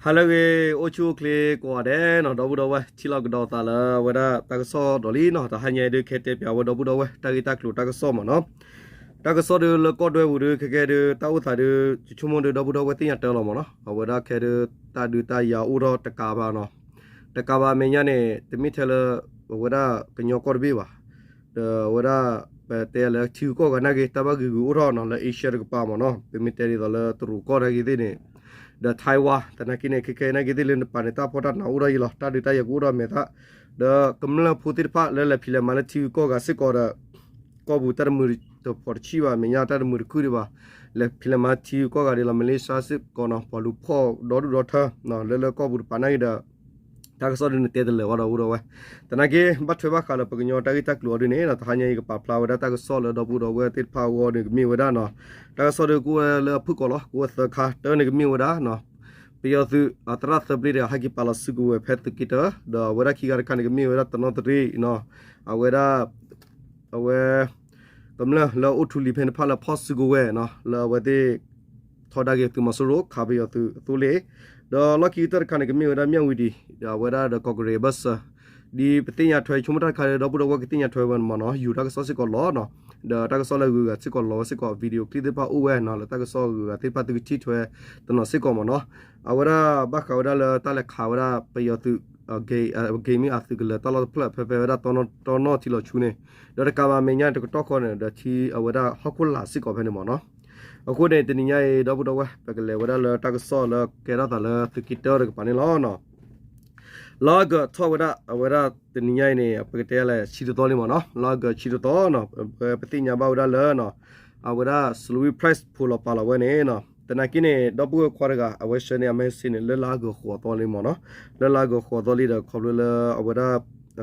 ဟါလၢအဂ့ၤ အိၣ်ဆူၣ်အိၣ်ချ့ကိးဂၤဒဲးနီၤ, ဒီပုၢ်ဒီဝဲၢ် ထံၣ်လိာ်ကဒီးသးလၢအဝဲဒၣ်တၢ်ကစီၣ်ဒီးလံနီၤ. တဟါညါအံၤဒုး ကဟဲတဲပၠးဝဲဒီပုၢ်ဒီဝဲၢ် တၢ်ဂ့ၢ်တၢ်ကျိၤတၢ်ကစီၣ်မ့ၢ်နီၤ. တၢ်ကစီၣ်ဒုးလၢကီၢ်ဒွဲပူၤဒုး ခဲကဲဒုး တၢ်အိၣ်သးဒုး ယဆိကမိၣ်ဒုး ဒီပုၢ်ဒီဝဲၢ်သ့ၣ်ညါတၢ်လီၤမ့ၢ်နီၤ. အဝဲဒၣ်ခဲဒုး တၢ်ဒုးတၢ်ယၤအိၣ်ထီၣ်တကးဘၣ်နီၤ. တကးဘၣ်အမဲာ်ညါန့ၣ် တမ့ၢ်ထဲလၢ အဝဲဒၣ်ကညီကီၢ်တဘ့ၣ်ဘၣ်. ဒီးအဝဲဒၣ် ပတဲလၢထံဂုၤကီၢ်ဂၤနာ်က့ တၢ်ဘၣ်ဂ့ၤဂ့ၤအိၣ်ထီၣ်နီၤ လၢ Asia တကပၤမ့ၢ်နီၤ. ပမ့ၢ်တဲဒ်သိးလၢတရူးကီၢ်နာ်က့သ့ၣ်န့ၣ် ဒီး Taiwan သနာ်က့န့ၣ် ခဲခဲနာ်က့သ့ၣ်လၢနပၤန့ၣ် တၢ်ဖီၣ်တၢ်နးအိၣ်ထီၣ်ယံာ်လီၤ. တၢ်ဒုးတၢ်ယၤကအိၣ်ထီၣ်မဲာ်သၣ် ဒီးကမျၢၢ်ဖိသ့ၣ်တဖၣ်လၢလဲၤဖံးလဲၤမၤလၢထံဂုၤကီၢ်ဂၤစ့ၢ်ကီးဒီး ကီၢ်ပူၤတၢ်တမုာ်တဖိးတဆံၣ်ဘၣ် မဲာ်ညါတၢ်တမုာ်တခုၣ်ဒံးဘၣ်. လဲၤဖံးလဲၤမၤထံဂုၤကီၢ်ဂၤဒ်လီၤ Malaysia စ့ၢ်ကီးနီၤ ပှၤလူၤဖီၣ်ဒီဒူၣ်ဒီထၢ လၢလၢကီၢ်ပူၤတပၤနာ်က့ဒီး တၢ်ကစီၣ်ဒုးနတဲတလၢာ်ဘၣ်ဒီပုၢ်ဒီဝဲၢ်. သနာ်က့ ဘၣ်ထွဲဘၣ်ဃးလၢပကညီတၢ်ဂ့ၢ်တၢ်ကျိၤအီၤဒုးန့ၣ်နီၤ တဟါညါအံၤကပာ်ဖျါဝဲဒၣ်တၢ်ကစီၣ်လၢဒီပုၢ်ဒီဝဲၢ်သ့ၣ်တဖၣ်အဂီၢ်န့ၣ် ကမ့ၢ်ဝဲဒၣ်နီၤ တၢ်ကစီၣ်ဒုးကအိၣ်ဝဲလၢအဖုၣ်ကိာ်လီၤ ကအိၣ်ဝဲသၢခါ တၢန့ၣ်ကမ့ၢ်ဝဲဒၣ်နီၤ ပယီၤသုးအသရၣ်သၢပျ့တဂၤ ဟဲက့ၤပာ်လီၤစုကဝဲၤဖဲသုးက့တၢ ဒီးအဝဲဒၣ်ခံဂၤတခါန့ၣ် ကမ့ၢ်ဝဲဒၣ်တနီသရံၣ်နီၤ အဝဲဒၣ် အဝဲ ကမျၢၢ်လၢအိၣ်ထူလံၤဖဲန့ၣ်တဖၣ်လၢဖီၣ်စုကဝဲၤနီၤ လၢအဝဲသ့ၣ် ထီဒါက့ၤသုးမီၤစိရိၤ ခးပယီၤသုးအသိလ့ၣ် ဒီးလီၢ်ခံကတၢၢ်တခါန့ၣ် ကမ့ၢ်ဝဲဒၣ်မၠၣ်ဝံၤဒံး ဒီးအဝဲဒၣ်ဒီးကီၢ်ကရ့းအဘၢၣ်စၢၤ ဒ်ပသ့ၣ်ညါထွဲဆိကမိၣ်တၢ်တခါဒီပုၢ်ဒီဝဲၢ်ကသ့ၣ်ညါထွဲဝဲမ့ၢ်နီၤ ယူၤတၢ်ကစီၣ်စ့ၢ်ကီးလီၤနီၤ ဒီးတၢ်ကစီၣ်လၢဂုၤဂၤစ့ၢ်ကီးလီၤဝဲစ့ၢ်ကီး video clip သ့ၣ်တဖၣ်အိၣ်ဝဲနီၤ လၢတၢ်ကစီၣ်ဂုၤဂၤသ့ၣ်တဖၣ်သုကထံၣ်ထွဲတနီၤစ့ၢ်ကီးမ့ၢ်နီၤ အဝဲဒၣ်ဘၣ်ဃးဝဲဒၣ်လၢတၢ်လဲၤခးဝဲဒၣ်ပယီၤသုး ဂ့ၤမ့ၢ်အသုးကလၢၤတၢ်လီၢ်တဖျၢၣ် ဖဲဖဲဝဲဒၣ်တီနီၣ်ထံလီၤဆူန့ၣ် ဒီးတကးဘၣ်မဲာ်ညါတကတီၢ်ဃီန့ၣ် ဒီးထံအဝဲဒၣ်ဟီၣ်ခိၣ်လာ်စ့ၢ်ကီးဖဲန့ၣ်မ့ၢ်နီၤ အဃိန့ၣ် တနံၤညါအံၤ ဒီပုၢ်ဒီဝဲၢ် ပကလဲၤဝဲဒၣ်လၢတၢ်ကစီၣ်လၢကဲထီၣ်သးလၢသုးက့တၢတကပၤန့ၣ်လီၤ. လါအီကူးထီၣ်ဝဲဒၣ် အဝဲဒၣ်တနံၤညါအံၤန့ၣ် ပကတဲလဲၣ် ဆံတသီလံမ့ၢ်နီၤ လါအီကူးဆံတသီနီၤ ပသ့ၣ်ညါဘၣ်ဝဲဒၣ်လၢ အဝဲဒၣ် Salween Press ဖိးလီၤပာ်လီၤဝဲန့ၣ်နီၤ သနာ်က့န့ၣ် ဒီပုၢ်ဝဲၢ်ခွါတဂၤ အဝဲဆှၢန့ၢ်အ message န့ၣ် လၢလါအီကူးဃိးသီလံမ့ၢ်နီၤ လၢလါအီကူးဃိးသီလံဒီး ခီဖျိလၢအဝဲဒၣ်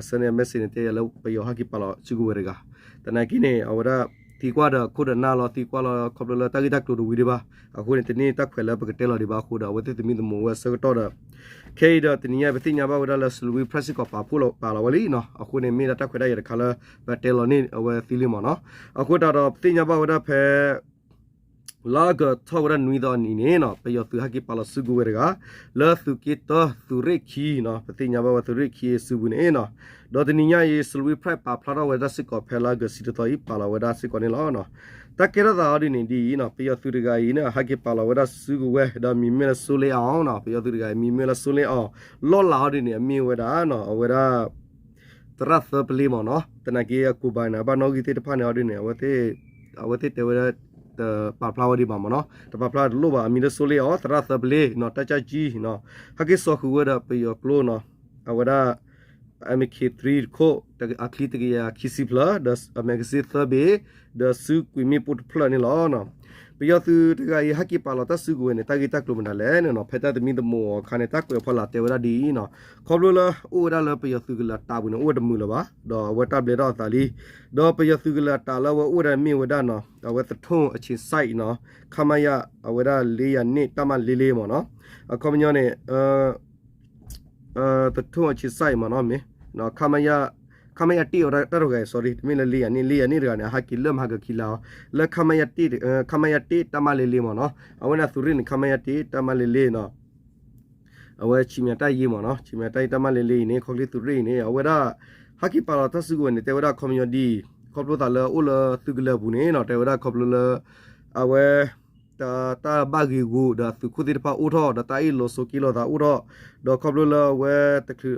ဆှၢန့ၢ်အ message န့ၣ် တဲယၤလၢပယီၤဟဲက့ၤပာ်လီၤစုကဝဲၤတဂၤ သနာ်က့န့ၣ် အဝဲဒၣ် သံကွၢ်ဒီးခိၣ်ဒီးနၢ်လီၤ သံကွၢ်လီၤခီဖျိလၢတၢ်ဂ့ၢ်တၢ်ကျိၤတဝံၤဒံးဘၣ် အဃိန့ၣ် တန့ၢ်တၢ်ခွဲးလၢပကတဲလီၤဒံးဘၣ်အဃိဒီး အဝဲသ့ၣ်သမံသမိးဝဲအဆၢကတီၢ်ဒီး ခဲအံၤဒီးတနံၤညါ ပသ့ၣ်ညါဘၣ်ဝဲဒၣ်လၢ Salween Press စ့ၢ်ကီးပာ်ဖှိၣ်လီၤပာ်လီၤဝဲလံနီၤ အဃိန့ၣ် မ့ၢ်ဒၣ်တၢ်ခွဲးတၢ်ယာ်တခါလၢ ပတဲလီၤန့ၢ်အဝဲသ့လံမ့ၢ်နီၤ အဃိသတးဒီး ပသ့ၣ်ညါဘၣ်ဝဲဒၣ်ဖဲ လါအီကူးထီၣ်ဝဲဒၣ်နွံသီအနံၤန့ၣ်နီၤ ပယီၤသုးဟဲက့ၤပာ်လီၤစုကဝဲၤတဂၤ လၢသုးက့တၢသုးရ့ၣ်ခံနီၤ ပသ့ၣ်ညါဘၣ်ဝဲသုးရ့ၣ်ခံအစုပူၤန့ၣ်နီၤ ဒီးတနံၤညါအံၤ Salween Press ပာ်ဖျါထီၣ်ဝဲဒၣ်စ့ၢ်ကီးဖဲလါအီကူးဆံတသီအံၤ ပာ်လီၤဝဲဒၣ်စ့ၢ်ကီးန့ၣ်လီၤ. တၢ်ကဲထီၣ်သးအီၤဒ်န့ၣ်ဒ်အံၤနီၤ ပယီၤသုးတဂၤအံၤန့ၣ် ဟဲက့ၤပာ်လီၤဝဲဒၣ်စုကဝဲၤ ဒီးမံၤမ့ၢ်လၢ စိုးလင်းအောင် နီၤ ပယီၤသုးတဂၤအံၤ မံၤမ့ၢ်လၢ စိုးလင်းအောင် လီၢ်လၤအီၤဒ်န့ၣ် အမ့ၢ်ဝဲဒၣ်နီၤ အဝဲဒၣ် သရၣ်သၢပလ့မ့ၢ်နီၤ သနာ်က့အကူးဘၣ်န့ၣ် အဘၣ်နီၣ်ဂံၢ်သ့ၣ်တဖၣ်န့ၣ်အီၤဒ်န့ၣ် အဝဲသ့ၣ်တဲဝဲဒၣ် တပာ်ဖျါဝဲဒံးဘၣ်မ့ၢ်နီၤ တပာ်ဖျါတလိၣ်ဘၣ် အမံၤလၢ စိုးလင်းအောင် သရၣ်သၢပလ့နီၤ တပ်ကြပ်ကြီးနီၤ ဟဲက့ၤစိာ်ဃုာ်ဝဲဒီးပယီၤကျိနီၤ အဝဲဒၣ် MK three တခိၣ် အချံတကယၤခံဆံဖျၢၣ် ဒီး magazine သၢဘ့ၣ် ဒီးစုကွံာ်မ့ၣ်ပိၢ်တဖျၢၣ်န့ၣ်လီၤ. ပယီၤသုးတဂၤအံၤ ဟဲက့ၤပာ်လီၤတၢ်စုကဝဲၤန့ၣ် တၢ်ဂ့ၢ်တၢ်ကျိၤမတၤလဲၣ်န့ၣ်နီၤ ဖဲတၢ်သမံသမိးအီၤအခါန့ၣ် တၢ်ကွဲးဖီလာ်တဲဝဲဒၣ်ဒ်အံၤနီၤ ခီဖျိလၢအိၣ်ဝဲဒၣ်လၢပယီၤသုးကလၢၤတၢ်ပူၤန့ၣ် အိၣ်ဝဲတမုာ်လၢၤဘၣ် ဒီးအဝဲတၢ်ဘျဲးထီၣ်အသးလံ ဒီးပယီၤသုးကလၢၤတၢ်လၢအဝဲအိၣ်ဝဲဒၣ်မ့ၢ်ဝဲဒၣ်နီၤ အဝဲသထုံအခြေစိုက်နီၤ ခမရ အဝဲဒၣ် လေးရာနှစ် တပ်မ လေးလေးမ့ၢ်နီၤ အခီပညီန့ၣ် သထုံအခြေစိုက်မ့ၢ်နီၤ မ့ၢ် ခမရ ခမရ တစ် အဝဲဒၣ်တၢ်တဂၤ sorry တမ့ၢ်လၢ လေးရာနှစ် လေးရာနှစ် တဂၤန့ၣ် အဟဲက့ၤလၢမဟါကခံလါအီၤ လၢ ခမရ တစ် ခမရ တစ် တပ်မ လေးလေးမ့ၢ်နီၤ အဝဲန့ၣ်သုးရ့ၣ်န့ၣ် ခမရ တစ် တပ်မ လေးလေးနီၤ အဝဲ ခြေမတန်ရေး မ့ၢ်နီၤ ခြေမတန်ရေး တပ်မ လေးလေး အံၤန့ၣ် ခီချ့သုးရ့ၣ်အံၤန့ၣ် အဝဲဒၣ် ဟဲက့ၤပာ်လီၤတၢ်စုကဝဲၤန့ၣ် တဲဝဲဒၣ်ခီပညီဒ်အံၤ ခီဖျိသးလၢအိၣ်လၢသုးကလၢၤအပူၤန့ၣ်နီၤ တဲဝဲဒၣ်ခီဖျိလၢ အဝဲ တၢ်ဘၣ်ဂ့ၤဂူာ်ဒီးသုးခိၣ်သ့ၣ်တဖၣ်အိၣ်ထီၣ် ဒီးတၢ်အ့ၣ်လိာ်ဆိးက့လိာ်သးအိၣ်ထီၣ် ဒီးခီဖျိလၢအဝဲ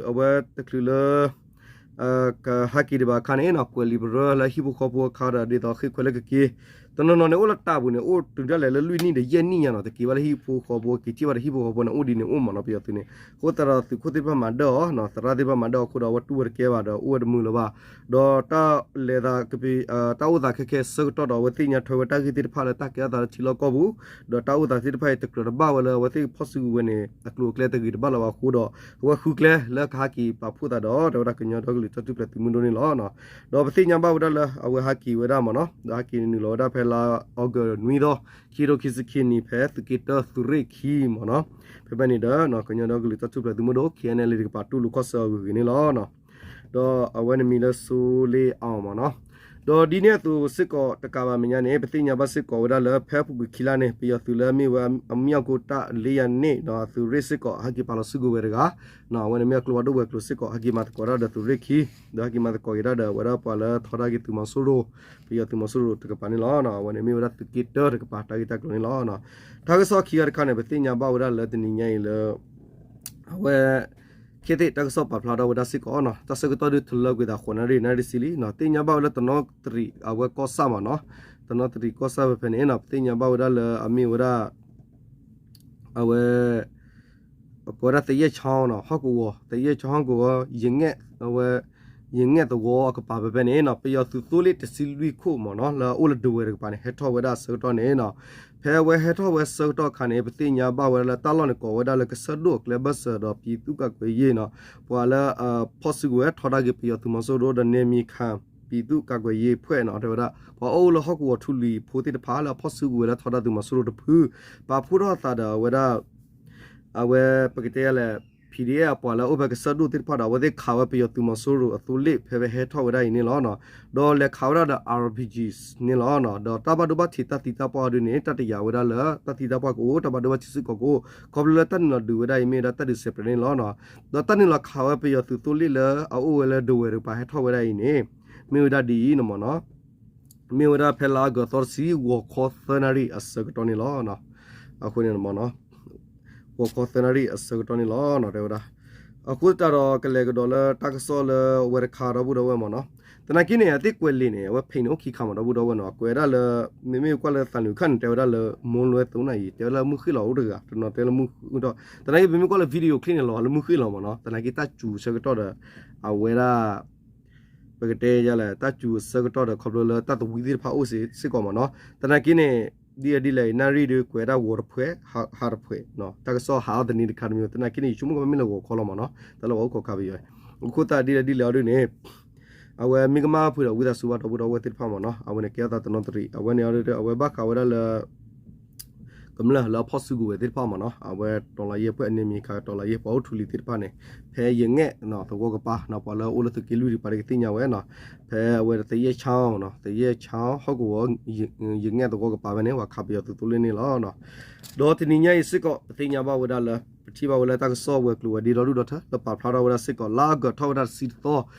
အဝဲတချုးလၢ ကဟဲက့ၤဒံးဘၣ်အခါန့ၣ်နီၤ ကွဲးလံာ်ပရၢလၢဟံၣ်ဖိဃီဖိအခါဒီး ဒ်သိးဃ့ခွဲးလၢကက့ၤ တနီၤနီၤန့ၣ် အိၣ်လၢတၢ်ပူၤန့ၣ် အိၣ်တုၤဒၣ်လဲာ်လၢလွံၢ်နံၣ်ဒီးယဲၢ်နံၣ်ညါနီၤ တက့ၤဘၣ်လၢဟံၣ်ဖိဃီဖိ က့ၤထံၣ်ဘၣ်ဒီးဟံၣ်ဖိဃီဖိန့ၣ် အိၣ်ဒ်န့ၣ်အိၣ်မ့ၢ်နီၤ ပယီၤသုးန့ၣ် အဃိသတးဒီးသုးခိၣ်သ့ၣ်တဖၣ်မၤဒၢၣ်အီၤနီၤ သရၣ်သ့ၣ်တဖၣ်မၤဒၢၣ်အီၤအဃိဒီး အဝဲတူၢ်ဝဲတကဲဘၣ်ဒီး အိၣ်ဝဲတမုာ်လၢၤဘၣ် ဒီးတၢ်လဲၤသးကပ တၢ်အိၣ်သးခဲခဲအဆၢကတီၢ်ဒီး အဝဲသ့ၣ်ညါထွဲဝဲတၢ်ဂ့ၢ်သ့ၣ်တဖၣ်လၢတၢ်ကဲထီၣ်သးလၢထံလီၢ်ကီၢ်ပူၤ ဒီးတၢ်အိၣ်သးသ့ၣ်တဖၣ်အံၤ တကြၢးတဘၣ်ဝဲလၢအဝဲသ့ၣ်ဖီၣ်စုကဝဲၤန့ၣ် အကျိၤအကျဲတဂ့ၤတဘၣ်လၢၤဘၣ်အဃိဒီး အဝဲဃုကျဲလၢကဟဲက့ၤပာ်ဖှိၣ်သးဒီး တဲဝဲဒၣ်ကညီဒီကလုာ်တၢ်ထူၣ်ဖျဲးသုးမုၢ်ဒိၣ်န့ၣ်လီၤ. ဒီးပသ့ၣ်ညါဘၣ်ဝဲဒၣ်လၢအဝဲဟဲက့ၤဝဲဒၣ်မ့ၢ်နီၤ ဒီးဟဲက့ၤနုာ်လီၤဝဲဒၣ်ဖဲလါအီကူးနွံသီ ခံကထိခံဆံခံနံၣ် ဖဲသုးက့တၢသုးရ့ၣ်ခံမ့ၢ်နီၤ ဖဲဖဲန့ၣ်ဒီး ကညီဒီကလုာ်တၢ်ထူၣ်ဖျဲးသုးမုၢ်ဒိၣ် KNLA တကပၤတူၢ်လိာ်ခီၣ်ဆၢအဂ့ၤဂ့ၤန့ၣ်လီၤ. ဒီးအဝဲန့ၣ်မံၤလၢ စိုးလင်းအောင် မ့ၢ်နီၤ ဒီးဒ်န့ၣ်အသိးစ့ၢ်ကီးတကးဘၣ်မဲာ်ညါန့ၣ် ပသ့ၣ်ညါဘၣ်စ့ၢ်ကီးဝဲဒၣ်လၢဖဲအပူၤကွံာ်ခံလါန့ၣ် ပယီၤသုးလၢအမ့ၢ်ဝဲအမံအီၣ်ကိတၢ်လ့ယါန့ၣ်ဒီး အသုးရ့ၣ်စ့ၢ်ကီးဟဲက့ၤပာ်လီၤစုကဝဲၤတဂၤ, အဝဲန့ၣ်မ့ၢ်အကျိၤဝဲဒၣ်ဒိၣ်ဝဲၤကျိၤစ့ၢ်ကီး ဟဲက့ၤမၤသကိးတၢ်ဒီးသုးရ့ၣ်ခံ, ဒီးဟဲက့ၤမၤသကိးက့ၤတၢ်ဒီး အဝဲဒၣ်ပှၤလၢထီဒါက့ၤသုးမီၤစိရိၤ, ပယီၤသုးမီၤစိရိၤတကပၤန့ၣ်လီၤ. အဝဲန့ၣ်မ့ၢ်ဝဲဒၣ်သုးက့တၢတကပၤ တၢ်ဂ့ၢ်တၢ်ကျိၤန့ၣ်လီၤ. တၢ်ကစီၣ်ခံဂၤတခါန့ၣ် ပသ့ၣ်ညါဘၣ်ဝဲဒၣ်လၢတနံၤညါအံၤလၢ အဝဲ ခ့သ့ၣ်တၢ်ကစီၣ်ပာ်ဖျါထီၣ်ဝဲဒၣ်စ့ၢ်ကီးနီၤ, တၢ်ဆၢကတီၢ်ဒုးတလၢကွံာ်သးဃိးနၣ်ရံၣ် နၣ်ရံၣ်တဆံလံနီၤ, သ့ၣ်ညါဘၣ်ဝဲလၢတနီသရံးအဝဲကီၢ်ဆၣ်မ့ၢ်နီၤ, တနီသရံးကီၢ်ဆၣ်ဖဲဖဲန့ၣ်နီၤ ပသ့ၣ်ညါဘၣ်ဝဲဒၣ်လၢအမ့ၢ်ဝဲဒၣ် အဝဲ ကိးဝဲဒၣ်သယဲၢ်ခၠီနီၤ ဟီၣ်ကဝီၤ သယဲၢ်ခၠီဟီၣ်ကဝီၤ ယငဲၢ် အဝဲ ယငဲၢ်သဝီအကပၤဖဲဖဲန့ၣ်နီၤ ပယီၤသုးသိလ့ၣ်တဆံလွံၢ်ခိၣ်မ့ၢ်နီၤ လၢအအိၣ်လၢဒဝဲၤတကပၤန့ၣ် ဟဲထီၣ်ဝဲဒၣ်အဆၢကတီၢ်န့ၣ်နီၤ, ဖဲအဝဲဟဲထီၣ်ဝဲဆၢကတီၢ်အခါန့ၣ် ပသ့ၣ်ညါဘၣ်ဝဲဒၣ်လၢတၢ်လီၢ်န့ၣ်ကိးဝဲဒၣ်လၢကစၢၢ်ဒိၣ်အကျဲဘၢၣ်စၢၤဒီး ပြည်သူ့ကာကွယ်ရေးနီၤ, ပှၤလၢ ဖီၣ်စုကဝဲၤထီဒါက့ၤပယီၤသုးမီၤစိရိၤဒီး နယ်မြေခံပြည်သူ့ကာကွယ်ရေးအဖွဲ့နီၤ တဲဝဲဒၣ် ပှၤအိၣ်လၢဟီၣ်ကဝီၤထူလံၤဖိသ့ၣ်တဖၣ်လၢအဖီၣ်စုကဝဲၤလၢထီဒါသုးမီၤစိရိၤတဖု ပာ်ဖှိၣ်ထီၣ်အသးဒီးအဝဲဒၣ် အဝဲပကတဲယလဲၣ် PDF အပှၤလၢအအိၣ်ဖဲကစၢၢ်ဒိၣ်သ့ၣ်တဖၣ်ဒီး အဝဲသ့ၣ်ခးဝဲပယီၤသုးမီၤစိရိၤအသိလ့ၣ်ဖဲဖဲဟဲထီၣ်ဝဲဒၣ်အံၤန့ၣ်လီၤ. ဒီးလဲၤခးဝဲဒၣ်ဒီး အါရ်ပီၣ်ကၠံ န့ၣ်လီၤ. ဒီးတၢ်ဘၣ်ဒိဘၣ်ထံးတၢ်သံတၢ်ပှၢ်အီၤဒုန့ၣ် တၢ်တယာ်ဝဲဒၣ်လၢ တၢ်သံတၢ်ပှၢ်ကအိၣ် တၢ်ဘၣ်ဒိဘၣ်ထံးစ့ၢ်ကီးကအိၣ် ခီဖျိလၢတၢ်နုာ်လီၤဒုးဝဲဒၣ်အံၤမ့ၢ်ဝဲဒၣ်တၢ်ဒုးစဲးပြဲးန့ၣ်လီၤ. ဒီးတၢ်နုာ်လီၤခးဝဲပယီၤသုးသိလ့ၣ်လၢအအိၣ်ဝဲလၢဒဝဲၤတကပၤဟဲထီၣ်ဝဲဒၣ်အံၤန့ၣ် မ့ၢ်ဝဲဒၣ်ဒ်အံၤန့ၣ်မ့ၢ်နီၤ မ့ၢ်ဝဲဒၣ်ဖဲလါအီကူးသီတဆံ ဂီၤခီသၢနၣ်ရံၣ်အဆၢကတီၢ်န့ၣ်လီၤ. အဃိန့ၣ်မ့ၢ်နီၤ ဂီၤခီသၢနၣ်ရံၣ်အဆၢကတီၢ်န့ၣ်လီၤ တဲဝဲဒၣ်. အဃိသတးဒီးကလဲၤကဒီးလၢတၢ်ကစီၣ်လၢအဝဲတခါဒီပုၢ်ဒီဝဲၢ်မ့ၢ်နီၤ. သနာ်က့န့ၣ် အသ့ၣ်ကွဲးလံာ်န့ၣ် အဝဲဖဲန့ၣ်အိၣ်ခံခါမ့ၢ်ဒီပုၢ်ဒီဝဲၢ်နီၤ ကွဲးဒၣ်လၢ မ့မ့ၢ်ကွၢ်လၢသးနုာ်ခါန့ၣ် တဲဝဲဒၣ်လၢ မူလွဲသုံးနာရီ တဲဝဲလၢမုၢ်ဃ့ၢ်လီၤအိၣ်တဂၤ တနီၤတဲလၢမုၢ်ဃ့ၢ်ထီၣ် သနာ်က့ပမ့ၢ်ကွၢ်လၢ video clip န့ၣ် လီၤလၢမုၢ်ဃ့ၢ်လီၤမ့ၢ်နီၤ သနာ်က့တၢ်စူၤဆၢကတီၢ်ဒီး အဝဲဒၣ် ပကတဲယလဲၣ် တၢ်စူၤအဆၢကတီၢ်ဒီးခီဖျိလၢတၢ်သဝံသ့ၣ်တဖၣ်အိၣ်စ့ၢ်ကီးမ့ၢ်နီၤ. သနာ်က့န့ၣ် ဒ်အဒ်လဲၣ် နၣ်ရံၣ်ဒုးကွဲးဒၣ်ဂီၤတဖှဲး ဟါတဖှဲး တၢ်ကစီၣ်ဟးအီၣ်တနံၤတခါတမံၤ သနာ်က့န့ၣ် ယဆိကမိၣ်ကမ့ၢ်လၢဂီၤခီလီၤမ့ၢ်နီၤ တၢ်လၢပှၤအိၣ်ခိးခါပယီၤ အဃိသတးဒ်လဲၣ်ဒ်လဲၣ်အီၤဒုန့ၣ် အဝဲမ့ၢ်ကမၣ်ဖုးဒီးဝံသးစူၤဘၣ်ဒီပုၢ်ဒီဝဲၢ်သ့ၣ်တဖၣ်မ့ၢ်နီၤ အဝဲန့ၣ်ကဲအသးတနီသရံး အဝဲန့ၣ်အီၤဒု အဝဲဘၣ်ဃးဝဲဒၣ်လၢ ကမျၢၢ်လၢအဖီၣ်စုကဝဲၤသ့ၣ်တဖၣ်မ့ၢ်နီၤ အဝဲ တော်လှန်ရေးအဖွဲ့ အန့ၣ်မ့ၢ်ခါ တော်လှန်ရေး ပှၤအိၣ်ထူလံၤသ့ၣ်တဖၣ်န့ၣ် ဖဲယငဲၢ်သဝီကပၤနီၤ ပှၤလၢအအိၣ်လၢသုးက့လွံၢ်တကပၤဒီးကသ့ၣ်ညါဝဲနီၤ ဖဲအဝဲသယဲၢ်ဆါနီၤ သယဲၢ်ဆါဟီၣ်ကဝီၤ ယငဲၢ်သဝီကပၤဖဲန့ၣ် ပှၤခးပယီၤသုးသိလ့ၣ်န့ၣ်လီၤ. ဒီးတနံၤညါအံၤစ့ၢ်ကီး ပသ့ၣ်ညါဘၣ်ဝဲဒၣ်လၢ ပထံၣ်ဘၣ်ဝဲလၢတၢ်ကစီၣ်ဝဲၤကျိၤဝဲၤဒ့ဒီဒူၣ်ဒီထၢ လၢပာ်ဖျါထီၣ်ဝဲဒၣ်စ့ၢ်ကီး လါအီကူးထီၣ်ဝဲဒၣ်တဆံတသီ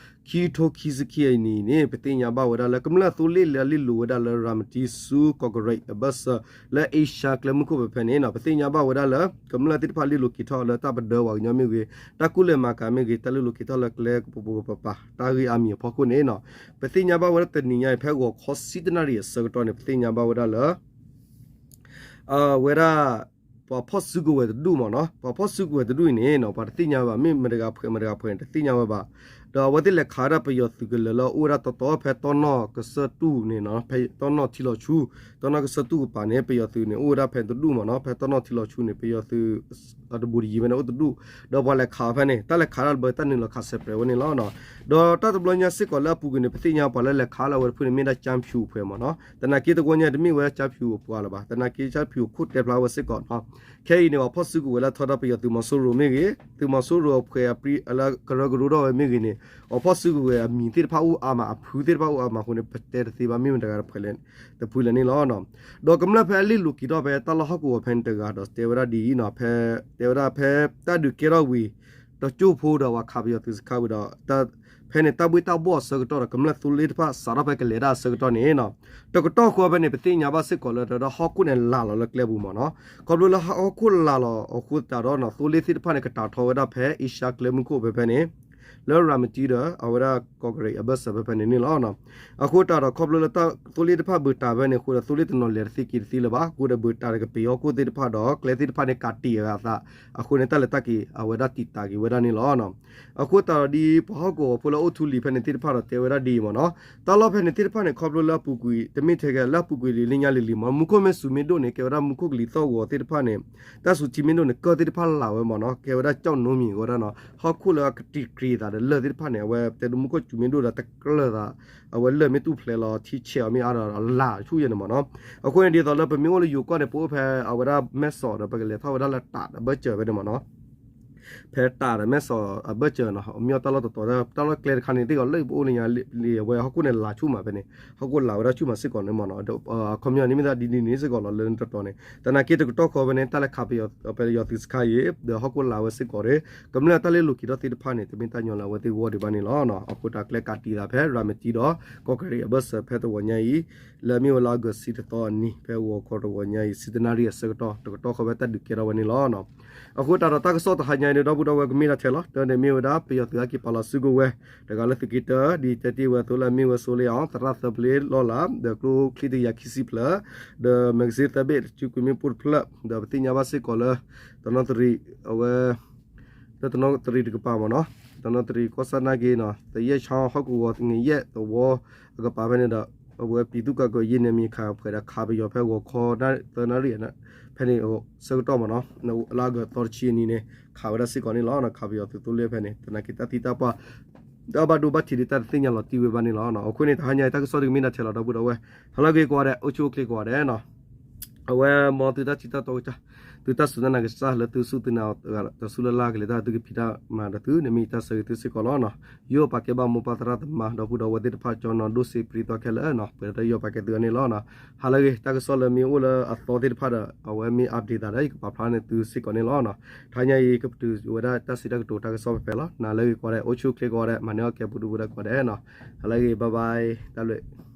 ခံထိခံဆံခံအနံၣ်န့ၣ် ပသ့ၣ်ညါဘၣ်ဝဲဒၣ်လၢ ကမျၢၢ်သိလ့ၣ်လၢအလ့ၣ်လိၤဝဲဒၣ်လၢ ရၤမတံဆူကီၢ်ကရံးအဘၢၣ်စၢၤ လၢအ့ရှါကျဲမုၢ်ခိၣ်ဖဲဖဲန့ၣ်နီၤ ပသ့ၣ်ညါဘၣ်ဝဲဒၣ်လၢ ကမျၢၢ်သ့ၣ်တဖၣ်လ့ၣ်လိၤက့ၤထီၣ်လၢတၢ်ပဒၢဝဲကညီမ့ၢ်ဂ့ၤ တၢ်ကူၣ်လဲၤမၤကၤမ့ၢ်ဂ့ၤ တၢ်လ့ၣ်လိၤက့ၤထီၣ်လၢကျဲကပိာ်ကပၤ တၢ်ဂ့ၢ်အါမံၤအဖီခိၣ်န့ၣ်နီၤ ပသ့ၣ်ညါဘၣ်ဝဲဒၣ်တနံၤညါအံၤ ဖဲဂီၤခီဆံတနၣ်ရံၣ်အဆၢကတီၢ်န့ၣ် ပသ့ၣ်ညါဘၣ်ဝဲဒၣ်လၢ အဝဲဒၣ် ပှၤဖီၣ်စုကဝဲၤတဒူၣ်မ့ၢ်နီၤ ပှၤဖီၣ်စုကဝဲၤတဒူၣ်အံၤန့ၣ်နီၤ ပှၤတသ့ၣ်ညါဘၣ် မ့ၢ်မတၤတဂၤဖှဲးမတၤတဂၤဖှဲးန့ၣ် တသ့ၣ်ညါဝဲဘၣ်. ဒီးအဝဲသ့ၣ်လဲၤခးဝဲဒၣ်ပယီၤသုးကလၢၤလၢအအိၣ်ဝဲဒၣ်တီတီဖဲတီနီၢ်ကစၢၢ်တူၢ်န့ၣ်နီၤ ဖဲတီနီၢ်ထံလီၤဆူ တီနီၢ်ကစၢၢ်တူၢ်ကပၤန့ၣ် ပယီၤသုးန့ၣ် အိၣ်ဝဲဒၣ်ဖဲတဒူၣ်မ့ၢ်နီၤ ဖဲတီနီၢ်ထံလီၤဆူန့ၣ် ပယီၤသုး တဘူးတယံၤဖဲန့ၣ်အိၣ်တဒူၣ် ဒီးပှၤလဲၤခးဝဲဖဲန့ၣ် တၢ်လဲၤခးဒၣ်လၢပတၢ်နုာ်လီၤခးစဲးပြဲးဝဲန့ၣ်လီၤ. ဒီးတၢ်တဘျီညါစ့ၢ်ကီးလၢအပူၤကွံာ်န့ၣ် ပသ့ၣ်ညါပှၤလၢလဲၤခးလၢအဝဲတဖုန့ၣ် မ့ၢ်ဒၣ်ကၠၢဖၠူအဖှဲးမ့ၢ်နီၤ သနာ်က့တဝီညါတမ့ၢ်ဝဲကၠၢဖၠူအပှၤလၢၤဘၣ် သနာ်က့ကၠၢဖၠူအခိၣ်တဲဖျါဝဲစ့ၢ်ကီးနီၤ ခဲအံၤန့ၣ် ပှၤဖီၣ်စုကဝဲၤလၢထီဒါပယီၤသုးမီၤစိရိၤမ့ၢ်ဂ့ၤ သုးမီၤစိရိၤအဖှဲးအပျံၤလၢကရၢကရိထီၣ်ဝဲမ့ၢ်ဂ့ၤန့ၣ် ပှၤဖီၣ်စုကဝဲၤအမံၤသ့ၣ်တဖၣ်အိၣ်အါမး အဖုသ့ၣ်တဖၣ်အိၣ်အါမးအဃိန့ၣ် ပတဲတသ့ဘၣ်မ့ၢ်မတၤတဂၤတဖှဲးလဲၣ် တဖုလဲၣ်န့ၣ်လီၤ. ဒီးကမျၢၢ်ဖဲအလ့ၣ်လိၤက့ၤထီၣ်ဖဲတၢ်လီၢ်ဟီၣ်ကဝီၤဖဲန့ၣ်တဂၤဒီးတဲဝဲဒၣ်ဒ်အံၤနီၤ ဖဲ တဲဝဲဒၣ်ဖဲတၢ်ဒုးကဲထီၣ်ဝံၤ တကၠိၢ်ဖိဒီးပှၤခးပယီၤသုးစခါဝံၤဒီး ဖဲန့ၣ်တၢ်ဘှ့ၣ်တၢ်ဘှီၣ်အဆၢကတီၢ်ဒီး ကမျၢၢ်သိလ့ၣ်တဖၣ်စးထီၣ်ဖဲကလဲၤတၢ်အဆၢကတီၢ်န့ၣ်နီၤ တကတီၢ်ဃီဖဲန့ၣ် ပသ့ၣ်ညါဘၣ်စ့ၢ်ကီးလၢ တၢ်ဟီၣ်ခိၣ်န့ၣ်လၤလီၤလၢကျဲပူၤမ့ၢ်နီၤ ခီဖျိလၢဟီၣ်ခိၣ်လၤလီၤအဃိသတးဒီးနီၤ သိလ့ၣ်သ့ၣ်တဖၣ်န့ၣ် ကတၢ်ထီၣ်ဝဲဒၣ်ဖဲအ့ရှါကျဲမုၢ်ခိၣ်ဖဲဖဲန့ၣ် လၢရၤမတံဒီး အဝဲဒၣ်ကီၢ်ကရံးအဘၢၣ်စၢၤဖဲဖဲန့ၣ်န့ၣ်လီၤ. အဃိသတးဒီးခီဖျိလၢသိလ့ၣ်တဖၣ်ဘုးတၢ်ဖဲန့ၣ်အဃိဒီး သိလ့ၣ်တနီၤလဲၤတသ့က့ၤတသ့လၢၤဘၣ် အဃိဒီးဘုးတၢ်တကပ့ၤဟီၣ်ခိၣ်သ့ၣ်တဖၣ်ဒီး ကျဲသ့ၣ်တဖၣ်န့ၣ် ကးတံာ်အဂၤအသး အဃိန့ၣ် တၢ်လဲၤတၢ်က့ၤအဝဲဒၣ်တံာ်တာ်က့ၤဝဲဒၣ်န့ၣ်လီၤ. အဃိသတးဒီးဒ်ပှၤဟီၣ်ကဝီၤဖိလၢအိၣ်ထူလံၤဖဲန့ၣ်သ့ၣ်တဖၣ်ဒီးတဲဝဲဒၣ်ဒ်အံၤမ့ၢ်နီၤ တၢ်လီၢ်ဖဲန့ၣ်သ့ၣ်တဖၣ်န့ၣ် ခီဖျိလၢအပူၤကွံာ် တမ့ၢ်ထဲကဲလၢအပူၤကွံာ်လံလၢညါလံၤလံၤမ့ၢ် မူခိၣ်မ့ၢ်စူၤမ့ၢ်ဒိၣ်န့ၣ် ကဲဝဲဒၣ်မူခိၣ်ကလံၤသီၣ်ဂီၤသ့ၣ်တဖၣ်န့ၣ် တၢ်စူၤထံမ့ၢ်ဒိၣ်န့ၣ် ကၢၢ်သ့ၣ်တဖၣ်လၤဝဲမ့ၢ်နီၤ ကဲဝဲဒၣ်ကၠီၣ်နိမံၤဝဲဒၣ်နီၤ ဟီၣ်ခိၣ်လၢအကတံာ်တြံၤသးဒီးလၢၢ်သ့ၣ်တဖၣ်န့ၣ် အဝဲတဲဒၣ်မူခိၣ်စူၤမ့ၢ်ဒိၣ်ဒီးတကြၢးသး အဝဲလၢၢ်မ့ၢ်တူၢ်ဖျဲးလီၤထံဆဲးအီၤမ့ၢ်အါဒီးအလၤဆူၣ်ယဲၢ်န့ၣ်မ့ၢ်နီၤ အဃိန့ၣ်ဒ်သိးလၢပမ့ၢ်အိၣ်လၢယိၤကီၢ်န့ၣ် ပအိၣ်ဖဲအဝဲဒၣ်မဲၢ်စီးဒီး ပကလဲၤထီၣ်ဝဲဒၣ်လၢတးဒီးဘၢၣ်စၢၤဖဲန့ၣ်မ့ၢ်နီၤ ဖဲတၢ်ဒီးမဲၢ်ဆီးအဘၢၣ်စၢၤနီၤ မ့ၢ်အီၣ်တၢ်လီၢ်တတီၤ တၢ်လီၢ်ကျဲတခါန့ၣ် သ့ၣ်ကီးလၢပအိၣ်လၢညါလံ အဝဲဟီၣ်ခိၣ်န့ၣ်လၤဆူၣ်မးဖဲန့ၣ် ဟီၣ်ခိၣ်လၤဝဲဒၣ်ဆူၣ်မးစ့ၢ်ကီးန့ၣ်မ့ၢ်နီၤ အခီပညီန့ၣ်မ့ၢ်သးဒ်န့ၣ်န့ၣ်စ့ၢ်ကီးလီၤလၢတတီၤန့ၣ် သနာ်က့တကတီၢ်ဃီဖဲန့ၣ် တၢ်လဲၤခးပယီၤ ပယီၤသုးစခါအံၤ ဒီးဟီၣ်ခိၣ်လၤဝဲစ့ၢ်ကီးဒီး ကမျၢၢ်တၢ်လ့လိာ်က့ၤထီၣ်သ့ၣ်တဖၣ်န့ၣ် တမ့ၢ်တၢ်ညီလၢအဝဲသ့ၣ်ဂီၢ်ဒံးဘၣ်န့ၣ်လီၤ. အဃိတၢ်ကျဲကးတံာ်သးဖဲရၤမတံဒီး ကီၢ်ကရ့ၣ်အဘၢၣ်စၢၤဖဲတဂီၤညါအံၤ လၢအမ့ၢ်ဝဲလါအီကူးတသီအနံၤ ဖဲဂီၤခီတဂီၤညါအံၤ ဆံတနၣ်ရံၣ်အဆၢကတီၢ် တကတီၢ်ဃီဖဲတၢ်ဒုးကဲထီၣ်ဝဲန့ၣ်လီၤ. အဃိတၢ်ဒီးတၢ်ကစီၣ်တဟါညါအံၤန့ၣ် ဒီပုၢ်ဒီဝဲၢ်ကမ့ၢ်ဒၣ်ထဲလီၤ တၢ်န့ၣ်မ့ၢ်ဝဲဒၣ် ပယီၤသုးအက့ၤပာ်လီၤစုကဝဲၤ တဂၤလၢသုးက့တၢ ဒ်တဲတ့ၢ်ဝဲအသိးလၢအမ့ၢ်ဝဲစိလ့ၣ်အီၤ သရၣ်သၢပျ့လီၢ်လၤ ဒီးကျိချံတကယၤခံဆံဖျၢၣ် ဒီးမဲးကစ့ၣ်သၢဘ့ၣ် တစုကွံာ်မ့ၣ်ပိၢ်တဖျၢၣ် ဒီးပသ့ၣ်ညါဘၣ်စ့ၢ်ကီးလၢ တနီသရံၣ် အဝဲ လၢတနီသရံၣ်တကပၤမ့ၢ်နီၤ တနီသရံၣ်ကီၢ်ဆၣ်နာ်က့နီၤ သယဲၢ်ဆၣ်ဟီၣ်ကဝီၤ သငဲၤယဲၢ်သဝီအကပၤဖဲန့ၣ်ဒီး အဝဲပံၤသူၣ်ကၢ်ကီၤယ့ၢ်န့ၣ်မံၤခးဖှဲးဒီးခးပယီၤဖဲဂီၤခီသၢနၣ်ရံၣ် ဖဲန့ၣ်ဆၢကတီၢ်မ့ၢ်နီၤ လါအီကူးသီတဆံအနံၤန့ၣ် ခးဝဲဒၣ်စ့ၢ်ကီးန့ၣ်လီၤ. ခးပယီၤသုးသိလ့ၣ်ဖဲန့ၣ် သနာ်က့တၢ်သံတၢ်ပှၢ် တၢ်ဘၣ်ဒိဘၣ်ထံးဒ်တၢ်တသ့ၣ်ညါလီၤတံၢ်ဝဲဘၣ်န့ၣ်လီၤ. အဃိန့ၣ် တဟါညါအံၤတၢ်ကစီၣ်ဒ်ကမ့ၢ်ဒၣ်ထဲလီၤ ဒီပုၢ်ဒီဝဲၢ် ဟါလၢအဂ့ၤကိးဂၤဒဲး အိၣ်ဆူၣ်အိၣ်ချ့ကိးဂၤဒဲးနီၤ အဝဲမ်သုတၢ်ထံၣ်တၢ်တီကစၢ် သုတၢ်စူၢ်တၢ်နာ်ကစၢ်လၢသုစူၢ်သုနာ်တဂၤဒီး တၢ်စူၢ်လၢ်လၢ်ကလဲၤတၢ်သုကဖံးတၢ်မၤဒီးသုန့ၣ်မ့ၢ်ယတၢ်ဆၢဂ့ၤသုစ့ၢ်ကီးလီၤ. ယိၣ်ပာ်ကဲဘၣ်မိၢ်ပၢ်သရၣ်သမါ ဒီပုၢ်ဒီဝဲၢ်သ့ၣ်တဖၣ် ကၠီနီၤဒိၣ်စ့ပြံသီခဲလၢာ်နီၤ ပှဲၤဒီးတၢ်ယိၣ်ပာ်ကဲသုအန့ၣ်လီၤ. ဟါလၢအဂ့ၤ တၢ်ကစီၣ်လၢမ့ၢ်အိၣ်လၢအသီသ့ၣ်တဖၣ်ဒီး အဝဲမ့ၢ် update သးဒီး ယကပာ်ဖျါန့ၢ်သုစ့ၢ်ကီးန့ၣ်လီၤ. တဟါညါအံၤကပတုာ်ဝဲဒၣ်တၢ်စံးတၢ်ကတိၤတၢ်ကစီၣ်ဖဲဖဲလီၤ. နၤလၢအဂ့ၤကိးဂၤဒဲး အိၣ်ဆူၣ်အိၣ်ချ့ကိးဂၤဒဲး မၤန့ၢ်အီၣ်ကဲပူၤဒုၣ်ပူၤဒါကိးဂၤဒဲးနီၤ ဟါလၢအဂ့ၤ bye bye တၢ်ဘျုး